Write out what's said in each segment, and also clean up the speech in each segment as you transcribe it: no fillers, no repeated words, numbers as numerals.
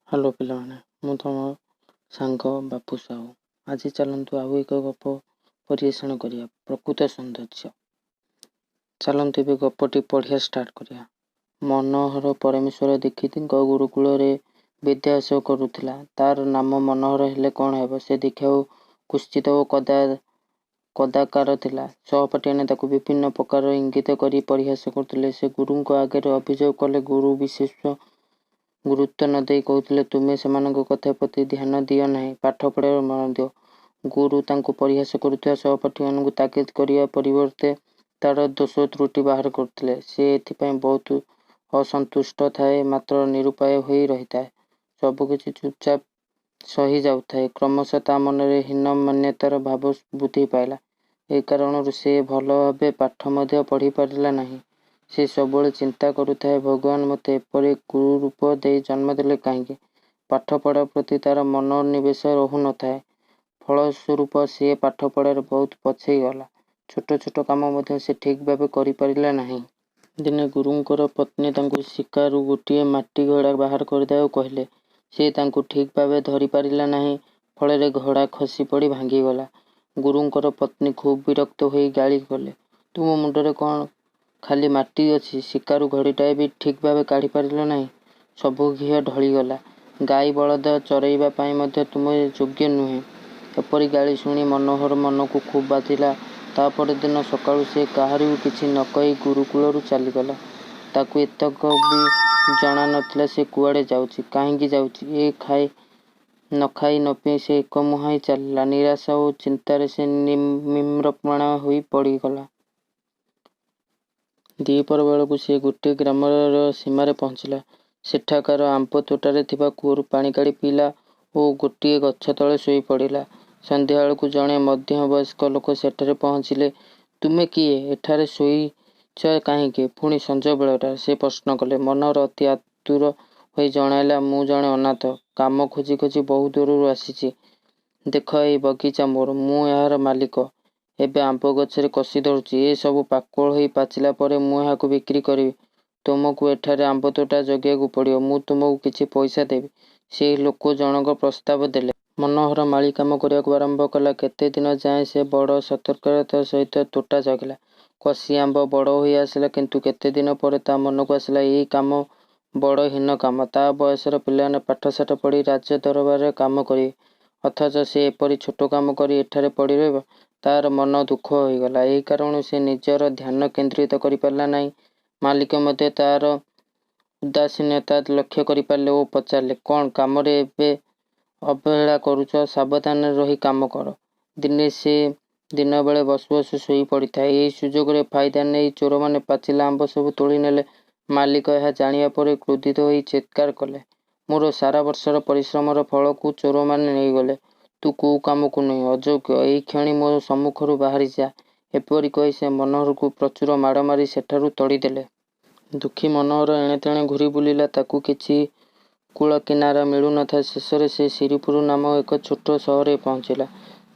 Hello ପିଲାମାନେ, ମୁଁ ତୁମ ସାଙ୍ଗ ବାପୁ ସାହୁ। ଆଜି ଚାଲନ୍ତୁ ଆଉ ଏକ ଗପ ପରିବେଷଣ କରିବା, ପ୍ରକୃତ ସୌନ୍ଦର୍ଯ୍ୟ। ଚାଲନ୍ତୁ ଏବେ ଗପଟି ପଢ଼ିବା ଷ୍ଟାର୍ଟ କରିବା। ମନୋହର ପରମେଶ୍ୱର ଦୀକ୍ଷିତଙ୍କ ଗୁରୁକୁଳରେ ବିଦ୍ୟାଭ୍ୟାସ କରୁଥିଲା। ତାର ନାମ ମନୋହର ହେଲେ କ'ଣ ହେବ, ସେ ଦେଖିବାକୁ କୁତ୍ସିତ ଓ କଦାକାର ଥିଲା। ସହପାଠୀମାନେ ତାକୁ ବିଭିନ୍ନ ପ୍ରକାର ଇଙ୍ଗିତ କରି ପରିହାସ କରୁଥିଲେ। ସେ ଗୁରୁଙ୍କ ଆଗରେ ଅଭିଯୋଗ କଲେ ଗୁରୁ ବିଶେଷ ଗୁରୁତ୍ୱ ନ ଦେଇ କହୁଥିଲେ, ତୁମେ ସେମାନଙ୍କ କଥା ପ୍ରତି ଧ୍ୟାନ ଦିଅ ନାହିଁ, ପାଠ ପଢ଼ାରେ ମନ ଦିଅ। ଗୁରୁ ତାଙ୍କୁ ପରିହାସ କରୁଥିବା ସହପାଠୀମାନଙ୍କୁ ତାଗିଦ କରିବା ପରିବର୍ତ୍ତେ ତାର ଦୋଷ ତ୍ରୁଟି ବାହାର କରୁଥିଲେ। ସେ ଏଥିପାଇଁ ବହୁତ ଅସନ୍ତୁଷ୍ଟ ଥାଏ, ମାତ୍ର ନିରୁପାୟ ହୋଇ ରହିଥାଏ। ସବୁକିଛି ଚୁପଚାପ ସହି ଯାଉଥାଏ। କ୍ରମଶଃ ତା ମନରେ ହୀନମନ୍ୟତାର ଭାବ ବୃଦ୍ଧି ପାଇଲା। ଏହି କାରଣରୁ ସେ ଭଲ ଭାବେ ପାଠ ମଧ୍ୟ ପଢ଼ିପାରିଲା ନାହିଁ। ସେ ସବୁବେଳେ ଚିନ୍ତା କରୁଥାଏ, ଭଗବାନ ମୋତେ ଏପରି କୁରୂପ ଦେଇ ଜନ୍ମ ଦେଲେ କାହିଁକି? ପାଠପଢ଼ା ପ୍ରତି ତାର ମନୋନିବେଶ ରହୁ ନ ଥାଏ। ଫଳସ୍ୱରୂପ ସେ ପାଠପଢ଼ାରେ ବହୁତ ପଛେଇ ଗଲା। ଛୋଟ ଛୋଟ କାମ ମଧ୍ୟ ସେ ଠିକ୍ ଭାବେ କରିପାରିଲା ନାହିଁ। ଦିନେ ଗୁରୁଙ୍କର ପତ୍ନୀ ତାଙ୍କୁ ଶିକାରୁ ଗୋଟିଏ ମାଟି ଘଡ଼ା ବାହାର କରିବାକୁ କହିଲେ। ସେ ତାକୁ ଠିକ୍ ଭାବେ ଧରିପାରିଲା ନାହିଁ। ଫଳରେ ଘଡ଼ା ଖସିପଡ଼ି ଭାଙ୍ଗିଗଲା। ଗୁରୁଙ୍କର ପତ୍ନୀ ଖୁବ୍ ବିରକ୍ତ ହୋଇ ଗାଳି କଲେ, ତୁମ ମୁଣ୍ଡରେ କ'ଣ ଖାଲି ମାଟି ଅଛି? ଶିକାରୁ ଘଡ଼ାଟିଏ ବି ଠିକ୍ ଭାବେ କାଢ଼ିପାରିଲ ନାହିଁ। ସବୁ ଘିଅ ଢଳିଗଲା। ଗାଈ ବଳଦ ଚରାଇବା ପାଇଁ ମଧ୍ୟ ତୁମେ ଯୋଗ୍ୟ ନୁହଁ। ଏପରି ଗାଳି ଶୁଣି ମନୋହର ମନକୁ ଖୁବ୍ ବାଧିଲା। ତା ପରଦିନ ସକାଳୁ ସେ କାହାରିକୁ କିଛି ନ କହି ଗୁରୁକୁଳରୁ ଚାଲିଗଲା। ତାକୁ ଏତକ ବି ଜଣା ନ ଥିଲା ସେ କୁଆଡ଼େ ଯାଉଛି, କାହିଁକି ଯାଉଛି। ନ ଖାଇ ନ ପିଇ ସେ ଏକମୁହାଁ ହୋଇ ଚାଲିଲା। ନିରାଶା ଓ ଚିନ୍ତାରେ ସେ ମ୍ରିୟମାଣ ହୋଇ ପଡ଼ିଗଲା। ଦିପହର ବେଳକୁ ସେ ଗୋଟିଏ ଗ୍ରାମର ସୀମାରେ ପହଞ୍ଚିଲା। ସେଠାକାର ଆମ୍ବତୋଟାରେ ଥିବା କୂଅରୁ ପାଣି କାଢ଼ି ପିଇଲା ଓ ଗୋଟିଏ ଗଛତଳେ ଶୋଇପଡ଼ିଲା। ସନ୍ଧ୍ୟାବେଳକୁ ଜଣେ ମଧ୍ୟବୟସ୍କ ଲୋକ ସେଠାରେ ପହଞ୍ଚିଲେ। ତୁମେ କିଏ? ଏଠାରେ ଶୋଇଛ କାହିଁକି? ପୁଣି ସଞ୍ଜ ବେଳଟାରେ? ସେ ପ୍ରଶ୍ନ କଲେ। ମନୋହର ଅତି ଆତୁର ହୋଇ ଜଣାଇଲା, ମୁଁ ଜଣେ ଅନାଥ। କାମ ଖୋଜି ଖୋଜି ବହୁ ଦୂରରୁ ଆସିଛି। ଦେଖ, ଏହି ବଗିଚା ମୋର। ମୁଁ ଏହାର ମାଲିକ। ଏବେ ଆମ୍ବ ଗଛରେ କଷି ଧରୁଛି। ଏ ସବୁ ପାକଳ ହୋଇ ପାଚିଲା ପରେ ମୁଁ ଏହାକୁ ବିକ୍ରି କରିବି। ତୁମକୁ ଏଠାରେ ଆମ୍ବତୋଟା ଜଗିବାକୁ ପଡ଼ିବ। ମୁଁ ତୁମକୁ କିଛି ପଇସା ଦେବି। ସେହି ଲୋକ ଜଣକ ପ୍ରସ୍ତାବ ଦେଲେ। ମନୋହର ମାଳୀ କାମ କରିବାକୁ ଆରମ୍ଭ କଲା। କେତେଦିନ ଯାଏଁ ସେ ବଡ଼ ସତର୍କତାର ସହିତ ତୋଟା ଜଗିଲା। କଷି ଆମ୍ବ ବଡ଼ ହୋଇ ଆସିଲା। କିନ୍ତୁ କେତେଦିନ ପରେ ତା ମନକୁ ଆସିଲା, ଏହି କାମ ବଡ଼ ହୀନ କାମ। ତା ବୟସର ପିଲାମାନେ ପାଠଶାଠ ପଢ଼ି ରାଜ ଦରବାରରେ କାମ କରିବେ, ଅଥଚ ସେ ଏପରି ଛୋଟ କାମ କରି ଏଠାରେ ପଡ଼ିରହିବ। ତାର ମନ ଦୁଃଖ ହୋଇଗଲା। ଏହି କାରଣରୁ ସେ ନିଜର ଧ୍ୟାନ କେନ୍ଦ୍ରିତ କରିପାରିଲା ନାହିଁ। ମାଲିକ ମଧ୍ୟ ତାର ଉଦାସୀନତା ଲକ୍ଷ୍ୟ କରିପାରିଲେ ଓ ପଚାରିଲେ, କ'ଣ କାମରେ ଏବେ ଅବହେଳା କରୁଛ? ସାବଧାନରେ ରହି କାମ କର। ଦିନେ ସେ ଦିନବେଳେ ବସୁ ବସୁ ଶୋଇପଡ଼ିଥାଏ। ଏହି ସୁଯୋଗର ଫାଇଦା ନେଇ ଚୋରମାନେ ପାଚିଲା ଆମ୍ବ ସବୁ ତୋଳିନେଲେ। ମାଲିକ ଏହା ଜାଣିବା ପରେ କ୍ରୋଧିତ ହୋଇ ଚିତ୍କାର କଲେ, ମୋର ସାରା ବର୍ଷର ପରିଶ୍ରମର ଫଳକୁ ଚୋରମାନେ ନେଇଗଲେ। ତୁ କୋଉ କାମକୁ ନୁହେଁ, ଅଯୋଗ୍ୟ। ଏହିକ୍ଷଣି ମୋ ସମ୍ମୁଖରୁ ବାହାରି ଯା। ଏପରି କହି ସେ ମନୋହରକୁ ପ୍ରଚୁର ମାଡ଼ ମାରି ସେଠାରୁ ତଡ଼ିଦେଲେ। ଦୁଃଖୀ ମନୋହର ଏଣେତେଣେ ଘୂରି ବୁଲିଲା। ତାକୁ କିଛି କୂଳକିନାରା ମିଳୁ ନ ଥାଏ। ଶେଷରେ ସେ ଶିରିପୁର ନାମକ ଏକ ଛୋଟ ସହରରେ ପହଞ୍ଚିଲା।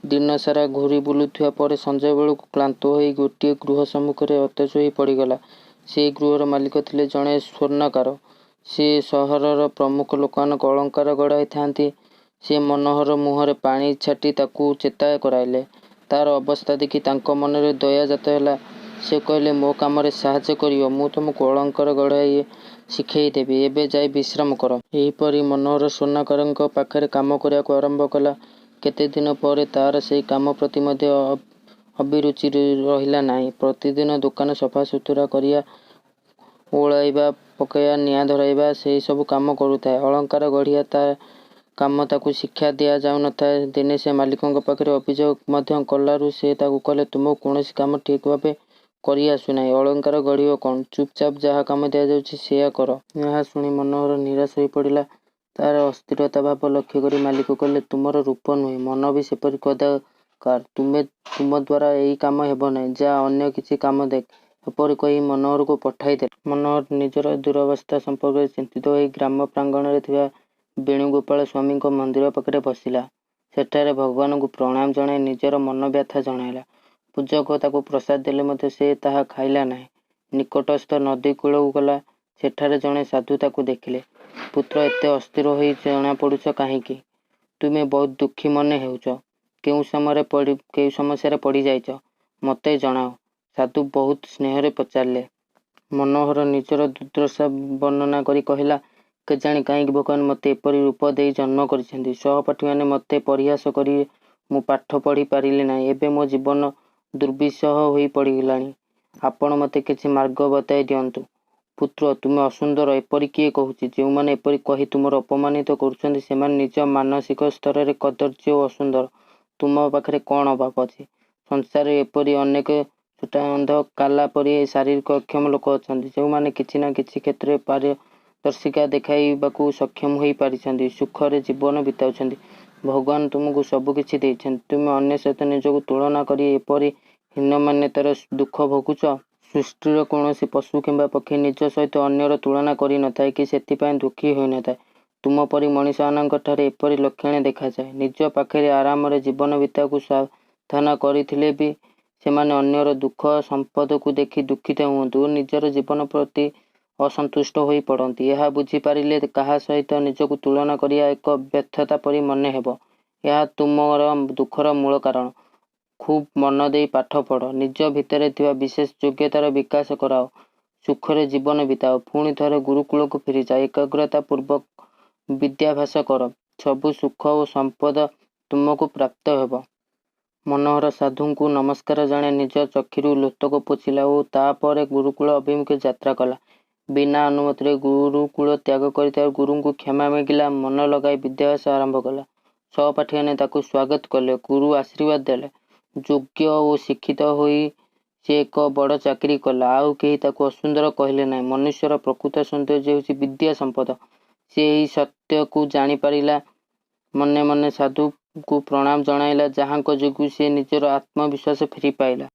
ଦିନସାରା ଘୂରି ବୁଲୁଥିବା ପରେ ସଞ୍ଜବେଳକୁ କ୍ଳାନ୍ତ ହୋଇ ଗୋଟିଏ ଗୃହ ସମ୍ମୁଖରେ ଅତେଜ ହୋଇ ପଡ଼ିଗଲା। ସେହି ଗୃହର ମାଲିକ ଥିଲେ ଜଣେ ସ୍ୱର୍ଣ୍ଣକାର। ସେ ସହରର ପ୍ରମୁଖ ଲୋକମାନଙ୍କ ଅଳଙ୍କାର ଗଢ଼ାଇଥାନ୍ତି। ସେ ମନୋହରର ମୁହଁରେ ପାଣି ଛାଟି ତାକୁ ଚେତା କରାଇଲେ। ତାର ଅବସ୍ଥା ଦେଖି ତାଙ୍କ ମନରେ ଦୟା ଜାତ ହେଲା। ସେ କହିଲେ, ମୋ କାମରେ ସାହାଯ୍ୟ କରିବ? ମୁଁ ତୁମକୁ ଅଳଙ୍କାର ଗଢ଼ାଇବା ଶିଖାଇ ଦେବି। ଏବେ ଯାଇ ବିଶ୍ରାମ କର। ଏହିପରି ମନୋହର ସ୍ୱର୍ଣ୍ଣକାରଙ୍କ ପାଖରେ କାମ କରିବାକୁ ଆରମ୍ଭ କଲା। କେତେଦିନ ପରେ ତାର ସେହି କାମ ପ୍ରତି ମଧ୍ୟ ଅଭିରୁଚି ରହିଲା ନାହିଁ। ପ୍ରତିଦିନ ଦୋକାନ ସଫାସୁତୁରା କରିବା, ଓଳାଇବା ପକାଇବା, ନିଆଁ ଧରାଇବା ସେହିସବୁ କାମ କରୁଥାଏ। ଅଳଙ୍କାର ଗଢ଼ିବା କାମ ତାକୁ ଶିକ୍ଷା ଦିଆଯାଉ ନ ଥାଏ। ଦିନେ ସେ ମାଲିକଙ୍କ ପାଖରେ ଅଭିଯୋଗ ମଧ୍ୟ କଲାରୁ ସେ ତାକୁ କହିଲେ, ତୁମକୁ କୌଣସି କାମ ଠିକ୍ ଭାବେ କରି ଆସୁନାହିଁ, ଅଳଙ୍କାର ଗଢ଼ିବ କ'ଣ? ଚୁପଚାପ ଯାହା କାମ ଦିଆଯାଉଛି, ସେଇଆ କର। ଏହା ଶୁଣି ମନୋହର ନିରାଶ ହୋଇପଡ଼ିଲା। ତାର ଅସ୍ଥିରତା ଭାବ ଲକ୍ଷ୍ୟ କରି ମାଲିକ କହିଲେ, ତୁମର ରୂପ ନୁହେଁ, ମନ ବି ସେପରି କଦାକାର। ତୁମ ଦ୍ୱାରା ଏହି କାମ ହେବ ନାହିଁ। ଯାଅ, ଅନ୍ୟ କିଛି କାମ ଦେଖ। ଏପରି କହି ମନୋହରକୁ ପଠାଇଦେଲେ। ମନୋହର ନିଜର ଦୁରବସ୍ଥା ସମ୍ପର୍କରେ ଚିନ୍ତିତ ହୋଇ ଗ୍ରାମ ପ୍ରାଙ୍ଗଣରେ ଥିବା ବେଣୁଗୋପାଳ ସ୍ୱାମୀଙ୍କ ମନ୍ଦିର ପାଖରେ ବସିଲା। ସେଠାରେ ଭଗବାନଙ୍କୁ ପ୍ରଣାମ ଜଣାଇ ନିଜର ମନୋବ୍ୟଥା ଜଣାଇଲା। ପୂଜକ ତାକୁ ପ୍ରସାଦ ଦେଲେ ମଧ୍ୟ ସେ ତାହା ଖାଇଲା ନାହିଁ। ନିକଟସ୍ଥ ନଦୀକୂଳକୁ ଗଲା। ସେଠାରେ ଜଣେ ସାଧୁ ତାକୁ ଦେଖିଲେ। ପୁତ୍ର, ଏତେ ଅସ୍ଥିର ହୋଇ ଜଣାପଡ଼ୁଛ କାହିଁକି? ତୁମେ ବହୁତ ଦୁଃଖୀ ମନେ ହେଉଛ। କେଉଁ ସମସ୍ୟାରେ ପଡ଼ିଯାଇଛ, ମୋତେ ଜଣାଅ। ସାଧୁ ବହୁତ ସ୍ନେହରେ ପଚାରିଲେ। ମନୋହର ନିଜର ଦୁର୍ଦ୍ଦଶା ବର୍ଣ୍ଣନା କରି କହିଲା, କେଜାଣି କାହିଁକି ଭଗବାନ ମୋତେ ଏପରି ରୂପ ଦେଇ ଜନ୍ମ କରିଛନ୍ତି। ସହପାଠୀମାନେ ମୋତେ ପରିହାସ କରିବାରୁ ମୁଁ ପାଠ ପଢ଼ି ପାରିଲି ନାହିଁ। ଏବେ ମୋ ଜୀବନ ଦୁର୍ବିସହ ହୋଇପଡ଼ିଲାଣି। ଆପଣ ମୋତେ କିଛି ମାର୍ଗ ବତାଇ ଦିଅନ୍ତୁ। ପୁତ୍ର, ତୁମେ ଅସୁନ୍ଦର ଏପରି କିଏ କହୁଛି? ଯେଉଁମାନେ ଏପରି କହି ତୁମକୁ ଅପମାନିତ କରୁଛନ୍ତି, ସେମାନେ ନିଜେ ମାନସିକ ସ୍ତରରେ କଦର୍ଯ୍ୟ ଓ ଅସୁନ୍ଦର। ତୁମ ପାଖରେ କ'ଣ ଅଭାବ ଅଛି? ସଂସାରରେ ଏପରି ଅନେକ ଛୋଟା, ଅନ୍ଧ, କାଲା ପରି ଶାରୀରିକ ଅକ୍ଷମ ଲୋକ ଅଛନ୍ତି, ଯେଉଁମାନେ କିଛି ନା କିଛି କ୍ଷେତ୍ରରେ ପାରଦର୍ଶିତା ଦେଖାଇବାକୁ ସକ୍ଷମ ହୋଇ ପାରିଛନ୍ତି, ସୁଖରେ ଜୀବନ ବିତାଉଛନ୍ତି। ଭଗବାନ ତୁମକୁ ସବୁ କିଛି ଦେଇଛନ୍ତି। ତୁମେ ଅନ୍ୟ ସହିତ ନିଜକୁ ତୁଳନା କରି ଏପରି ହୀନମନ୍ୟତାର ଦୁଃଖ ଭୋଗୁଛ। ସୃଷ୍ଟିର କୌଣସି ପଶୁ କିମ୍ବା ପକ୍ଷୀ ନିଜ ସହିତ ଅନ୍ୟର ତୁଳନା କରିନଥାଏ କି ସେଥିପାଇଁ ଦୁଃଖୀ ହୋଇନଥାଏ। ତୁମ ପରି ମଣିଷମାନଙ୍କଠାରେ ଏପରି ଲକ୍ଷଣ ଦେଖାଯାଏ। ନିଜ ପାଖରେ ଆରାମରେ ଜୀବନ ବିତାଇବାକୁ ସାଧନା କରୁଥିଲେ ବି ସେମାନେ ଅନ୍ୟର ସୁଖ ସମ୍ପଦକୁ ଦେଖି ଦୁଃଖିତ ହୁଅନ୍ତି ଓ ନିଜର ଜୀବନ ପ୍ରତି ଅସନ୍ତୁଷ୍ଟ ହୋଇ ପଡ଼ନ୍ତି। ଏହା ବୁଝି ପାରିଲେ କାହା ସହିତ ନିଜକୁ ତୁଳନା କରିବା ଏକ ବ୍ୟର୍ଥତା ପରି ମନେ ହେବ। ଏହା ତୁମର ଦୁଃଖର ମୂଳ କାରଣ। ଖୁବ୍ ମନଦେଇ ପାଠ ପଢ଼। ନିଜ ଭିତରେ ଥିବା ବିଶେଷ ଯୋଗ୍ୟତାର ବିକାଶ କରାଅ। ସୁଖରେ ଜୀବନ ବିତାଅ। ପୁଣି ଥରେ ଗୁରୁକୁଳକୁ ଫେରିଯାଅ। ଏକାଗ୍ରତା ପୂର୍ବକ ବିଦ୍ୟାଭ୍ୟାସ କର। ସବୁ ସୁଖ ଓ ସମ୍ପଦ ତୁମକୁ ପ୍ରାପ୍ତ ହେବ। ମନୋହର ସାଧୁଙ୍କୁ ନମସ୍କାର ଜଣାଇ ନିଜ ଚକ୍ଷୁରୁ ଲୋତକ ପୋଛିଲା ଓ ତା'ପରେ ଗୁରୁକୁଳ ଅଭିମୁଖେ ଯାତ୍ରା କଲା। ବିନା ଅନୁମତିରେ ଗୁରୁକୁଳ ତ୍ୟାଗ କରିଥିବାରୁ ଗୁରୁଙ୍କୁ କ୍ଷମା ମାଗିଲା। ମନ ଲଗାଇ ବିଦ୍ୟାଭ୍ୟାସ ଆରମ୍ଭ କଲା। ସହପାଠୀମାନେ ତାକୁ ସ୍ୱାଗତ କଲେ। ଗୁରୁ ଆଶୀର୍ବାଦ ଦେଲେ। ଯୋଗ୍ୟ ଓ ଶିକ୍ଷିତ ହୋଇ ସେ ଏକ ବଡ଼ ଚାକିରି କଲା। ଆଉ କେହି ତାକୁ ଅସୁନ୍ଦର କହିଲେ ନାହିଁ। ମନୁଷ୍ୟର ପ୍ରକୃତ ସୌନ୍ଦର୍ଯ୍ୟ ହେଉଛି ବିଦ୍ୟା ସମ୍ପଦ। ସେ ଏହି ସତ୍ୟକୁ ଜାଣିପାରିଲା। ମନେ ମନେ ସାଧୁଙ୍କୁ ପ୍ରଣାମ ଜଣାଇଲା, ଯାହାଙ୍କ ଯୋଗୁଁ ସେ ନିଜର ଆତ୍ମବିଶ୍ୱାସ ଫେରି ପାଇଲା।